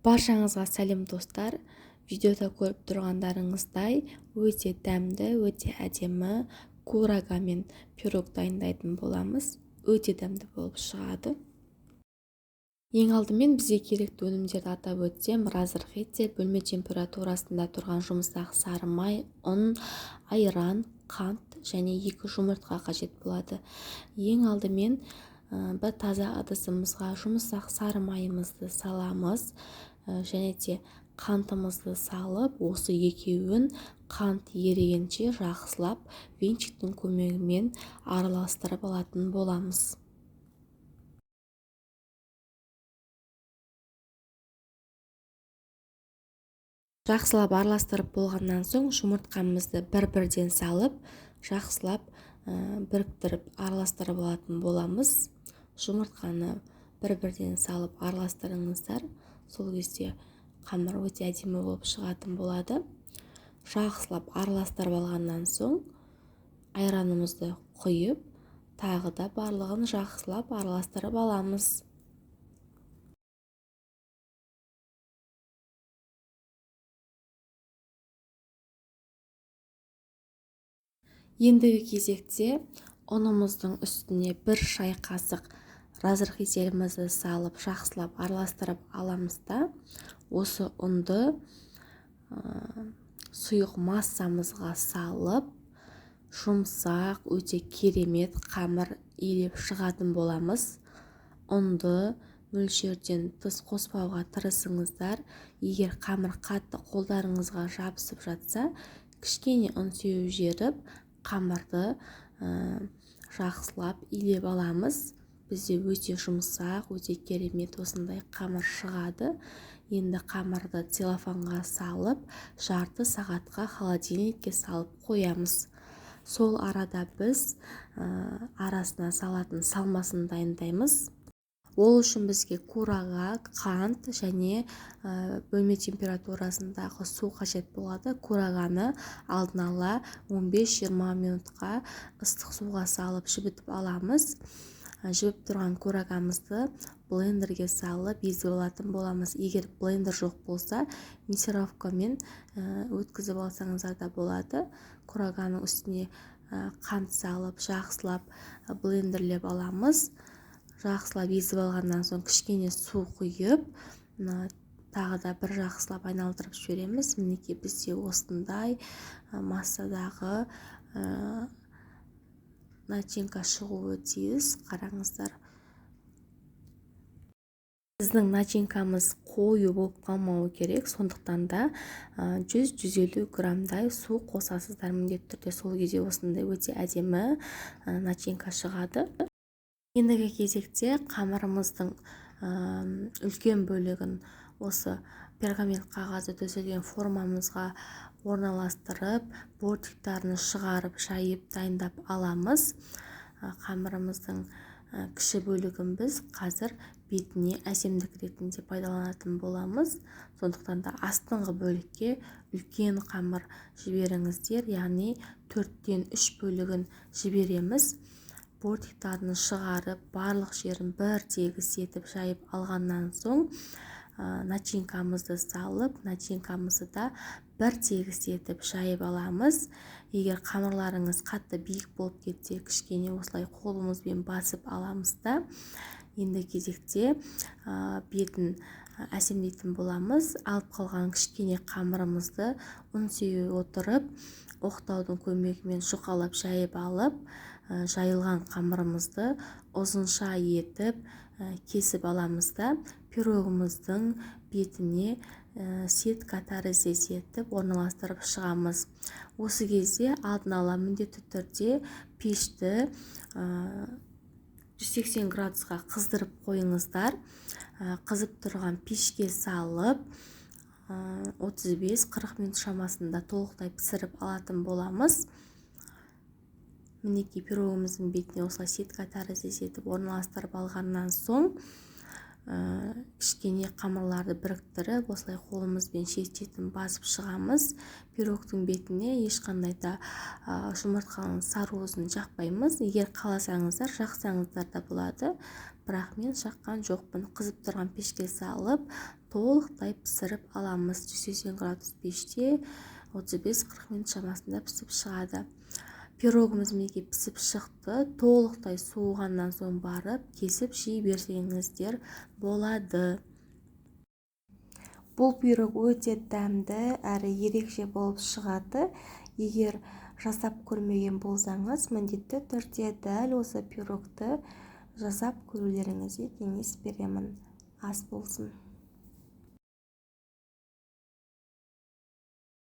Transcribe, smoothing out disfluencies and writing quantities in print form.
Баршаңызға сәлем, достар! Видеода көріп тұрғандарыңыздай, өте дәмді, өте әдемі курагамен пирог дайындайтын боламыз. Өте дәмді болып шығады. Ең алдымен бізге керекті өнімдерді атап өтсем, разрыхитель, бөлме температурасында тұрған жұмсақ сары май, ұн, айран, қант және 2 жұмыртқа қажет болады. Ең алдымен бір таза ыдысымызға жұмсақ сары майымызды саламыз және де қантымызды салып, осы екеуін қант ерігенше жақсылап венчиктің көмегімен араластырып алатын боламыз. Жақсылап араластырып болғаннан соң жұмыртқамызды бір-бірден салып, жақсылап біріктіріп араластырып алатын боламыз. Жұмыртқаны бір-бірден салып араластырыңыздар, сол кезде қамыр өте әдемі болып шығатын болады. Жақсылап араластырып алғаннан соң айранымызды құйып, тағы да барлығын жақсылап араластырып аламыз. Ендігі кезекте ұнымыздың үстіне 1 шай қасық разрыхителімізді салып, жақсылап араластырып аламыз да, осы ұнды сұйық массамызға салып, жұмсақ, өте керемет қамыр илеп шығатын боламыз. Ұнды мөлшерден тыс қоспауға тырысыңыздар. Егер қамыр қатты қолдарыңызға жабысып жатса, кішкене ұн сеуіп жіберіп, қамырды жақсылап илеп аламыз. Бізде өте жұмсақ, өте керемет осындай қамыр шығады. Енді қамырды целлофанға салып, жарты сағатқа холодильникке салып қоямыз. Сол арада біз арасына салатын салмасын дайындаймыз. Ол үшін бізге курага, қант және бөлме температурасындағы су қажет болады. Кураганы алдын ала 15-20 минутқа ыстық суға салып жібітіп аламыз. Жібіп тұрған курагамызды блендерге салып езіп алатын боламыз. Егер блендер жоқ болса, мясорубкамен өткізіп алсаңыздар да болады. Кураганың үстіне қант салып, жақсылап блендерлеп аламыз. Жақсылап езіп алғаннан соң кішкене су құйып, тағы да бір жақсылап айналдырып жібереміз. Мінекей бізде осындай массадағы начинка шығуы тиіс. Қараңыздар, біздің начинкамыз қою болып қалмауы керек, сондықтан да 100-150 граммдай су қосасыздар міндетті түрде. Сол кезде осындай өте әдемі начинка шығады. Ендігі кезекте қамырымыздың үлкен бөлігін осы пергамент қағазы төселген формамызға орналастырып, бортиктарын шығарып, жайып, дайындап аламыз. Қамырымыздың кіші бөлігін біз қазір бетіне әсемдік ретінде пайдаланатын боламыз. Сондықтан да астыңғы бөлікке үлкен қамыр жіберіңіздер, яғни 4-тен 3 бөлігін жібереміз. Бортиктарын шығарып, барлық жерін бір тегіс етіп жайып алғаннан соң, начинкамызды салып, начинкамызды да бір тегіс етіп жайып аламыз. Егер қамырларыңыз қатты биік болып кетсе, кішкене осылай қолымызбен басып аламыз да, енді кезекте бетін әсемдейтін боламыз. Алып қалған кішкене қамырымызды ұн сеуіп отырып, оқтаудың көмегімен жұқалап жайып алып, жайылған қамырымызды ұзынша етіп кесіп аламыз да, пирогымыздың бетіне сетка тәріздес етіп орналастырып шығамыз. Осы кезде алдын ала міндетті түрде пешті 180 градусқа қыздырып қойыңыздар. Қызып тұрған пешке салып, 35-40 минут шамасында толықтай пісіріп алатын боламыз. Мінекей пирогымыздың бетіне осылай сетка тәріздес етіп орналастырып алғаннан соң, кішкене қамырларды біріктіріп, осылай қолымызбен шет-шетін басып шығамыз. Пирогтың бетіне ешқандай да жұмыртқаның сарыуызын жақпаймыз. Егер қаласаңыздар, жақсаңыздар да болады, бірақ мен жаққан жоқпын. Қызып тұрған пешке салып, Толықтай пісіріп аламыз. 180 градус пеште 35-40 минут шамасында пісіп шығады. Пирогымыз мінекей пісіп шықты. Толықтай суығаннан соң барып кесіп жей берсеңіздер болады. Бұл пирог өте дәмді әрі ерекше болып шығады. Егер жасап көрмеген болсаңыз, міндетті түрде дәл осы пирогты жасап көрулеріңізге кеңес беремін. Ас болсын!